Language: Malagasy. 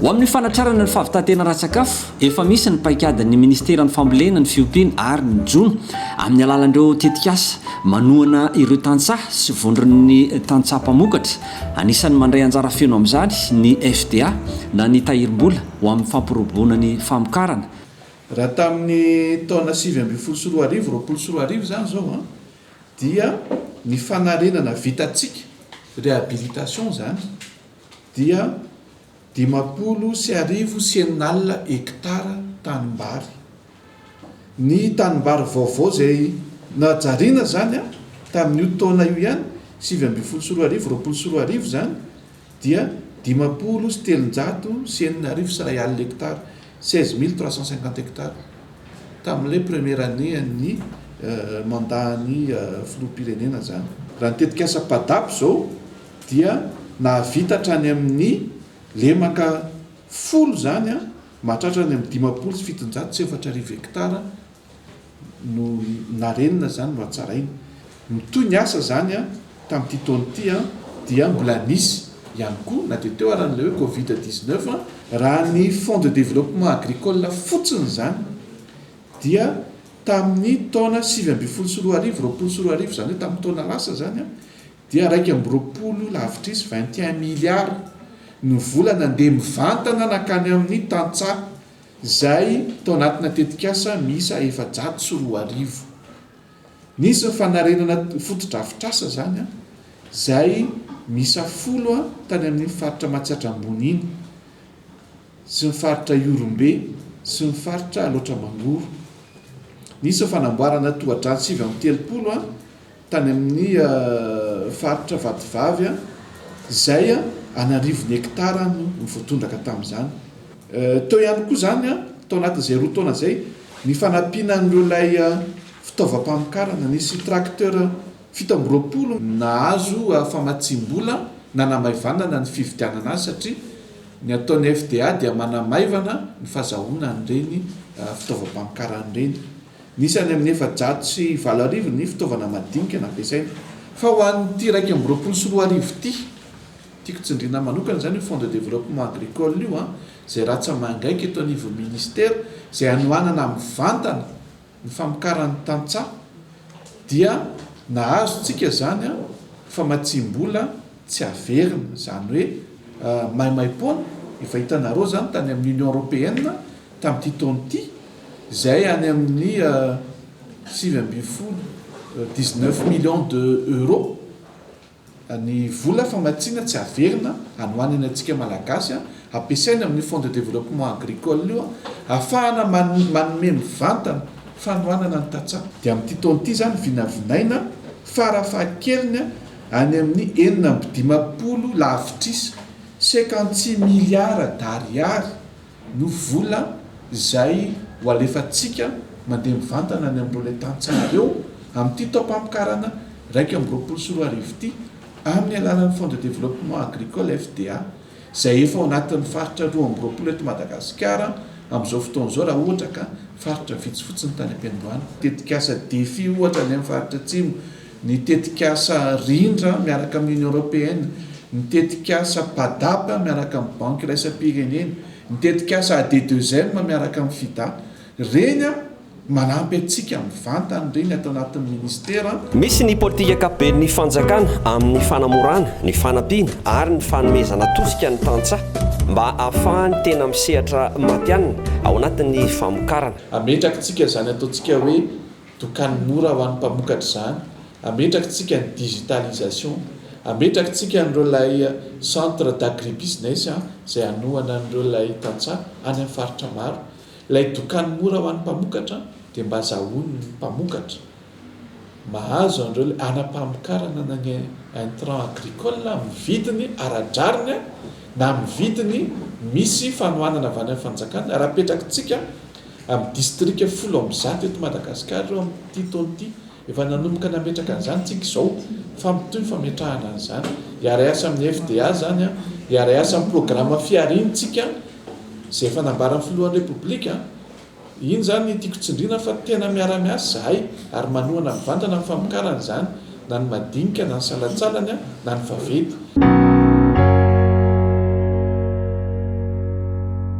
Ho amin'ny fanatrarana ny fahavitan-tena ara-tsakafo, efa misy ny paikadin'ny Ministeran'ny Fambolena, ny Fiompiana ary ny Jono amin'ny alalan'ireo tetikasa manohana ireo tantsaha sy vondron'ny tantsaha mpamokatra. Anisan'ny mandray anjara feno amin'izany ny FDA na ny Tahirim-bola ho amin'ny fampiroboroboana ny famokarana. Raha tamin'ny taona 2019, 2020 izany izao an, dia ny fanarenana vitantsika, réhabilitation izany, dia 650 hektara tanimbary. Ny tanimbary vaovao izay najariana izany tamin'io taona io ihany, 2019, 2020 izany, dia 6350 hektara, 16 350 hectares, tamin'ilay première année an'ny mandat an'ny filoham-pirenena izany. Raha ny tetikasa Padap izao dia nahavita hatrany amin'ny lemaka folo izany, mahatratra any amin'ny 450 hektara no narenina izany, nohatsaraina. Mitohy ny asa izany tamin'ity taona ity dia mbola nisy ihany koa na dia teo ara an'ilay hoe covid 19, raha ny fonds de développement agricole fotsiny izany dia tamin'ny taona 2019, 2020 izany hoe tamin'ny taona lasa izany dia 21 lavitrisa, 21 milliards, no vola nandeha mivantana nankany amin'ny tantsaha izay tao anatina tetikasa miisa 2004. Nisy ny fanarenana fotodrafitrasa izany izay miisa folo tany amin'iny faritra Matsiatra Ambony iny sy ny faritra Ihorombe sy ny faritra Alaotra Mangoro. Nisy ny fanamboarana tohadrano 39 tany amin'ny faritra Vatovavy izay an'arivony hektara no voatondraka tamin'izany. Teo ihany koa izany, tao anatin'izay roa taona izay, ny fanampiana an'ireo ilay fitaovam-pamokarana. Nisy tracteur 27 nahazo famatsiam-bola nanamaivanana ny fividianana azy satria ny ataon'ny FDA dia manamaivana ny fazahoana an'ireny fitaovam-pamokarana ireny. Nisy any amin'ny 8400 ny fitaovana madinika nampiasaina. Fa ho an'ity 2021 ity, tiako tsindriana manokana izany io Fonds de développement agricole io an, izay ratsa-mangaika eto anivon'ny Ministera, izay hanohanana mivantana ny famokaran'ny tantsaha, dia nahazo tsika izany an, famatsiam-bola tsy averina, izany hoe maimaimpoana, efa hitanareo izany tany amin'ny Union Européenne, tamin'ity taona ity, izay any amin'ny 19, 19 millions de euros, ny vola famatsiana tsy averina hanohanana antsika Malagasy, ampiasaina amin'io Fonds de développement agricole io, ahafahana manome mivantana fanohanana ny tantsaha. Dia amin'ity taona ity izany vinavinaina farafahakeliny any amin'ny 56 lavitrisa, 56 milliards d'ariary, no vola izay ho alefantsika mandeha mivantana any amin'ireo ilay tantsaha ireo amin'ity taom-pamokarana 2021 ity amin'ny alalan'ny Fonds de développement agricole, FDA, izay efa ao anatin'ny faritra 22 eto Madagasikara amin'izao fotoana izao raha ohatra ka faritra vitsy fotsiny tany am-piandohana. Tetikasa Defi ohatra any amin'ny faritra Atsimo, ny tetikasa Rindra miaraka amin'ny Union Européenne, ny tetikasa Padap miaraka amin'ny Banky Iraisam-pirenena, ny tetikasa AD2M miaraka amin'ny FIDA. Ireny manampy antsika mivantana ireny ato anatin'ny Ministera. Misy ny politika ankapoben'ny fanjakana amin'ny fanamorana, ny fanampiana ary ny fanomezana tosika ny tantsaha mba hahafahany tena misehatra matihanina ao anatin'ny famokarana. Ametrakitsika izany ataontsika hoe Dokany mora ho an'ny mpamokatra izany, ametrakitsika ny digitalisation, ametrakitsika an'ireo ilay centre d'agribusiness izay hanohana an'ireo ilay tantsaha any amin'ny faritra maro. Ilay dokany mora ho an'ny mpamokatra dia mba azahoan'ny mpamokatra mahazo an'ireo ilay hanam-pamokarana na ny intrant agricole amin'ny vidiny ara-drariny na amin'ny vidiny misy fanohanana avy any amin'ny fanjakana. Raha apetrakitsika Amin'ny distrika 110 eto Madagasikara ireo amin'ity taona ity. Efa nanomboka nametraka an'izany isika izao fa mitohy ny fametrahana an'izany. Hiara-hiasa amin'ny FDA izany, hiara-hiasa amin'ny programa Fihariana isika izay efa nambaran'ny filohan'ny Repoblika. Iny izany tiako tsindriana fa tena miara-miasa izahay ary manohana mivantana ny famokarana izany na ny madinika na ny salantsalany na ny vaventy.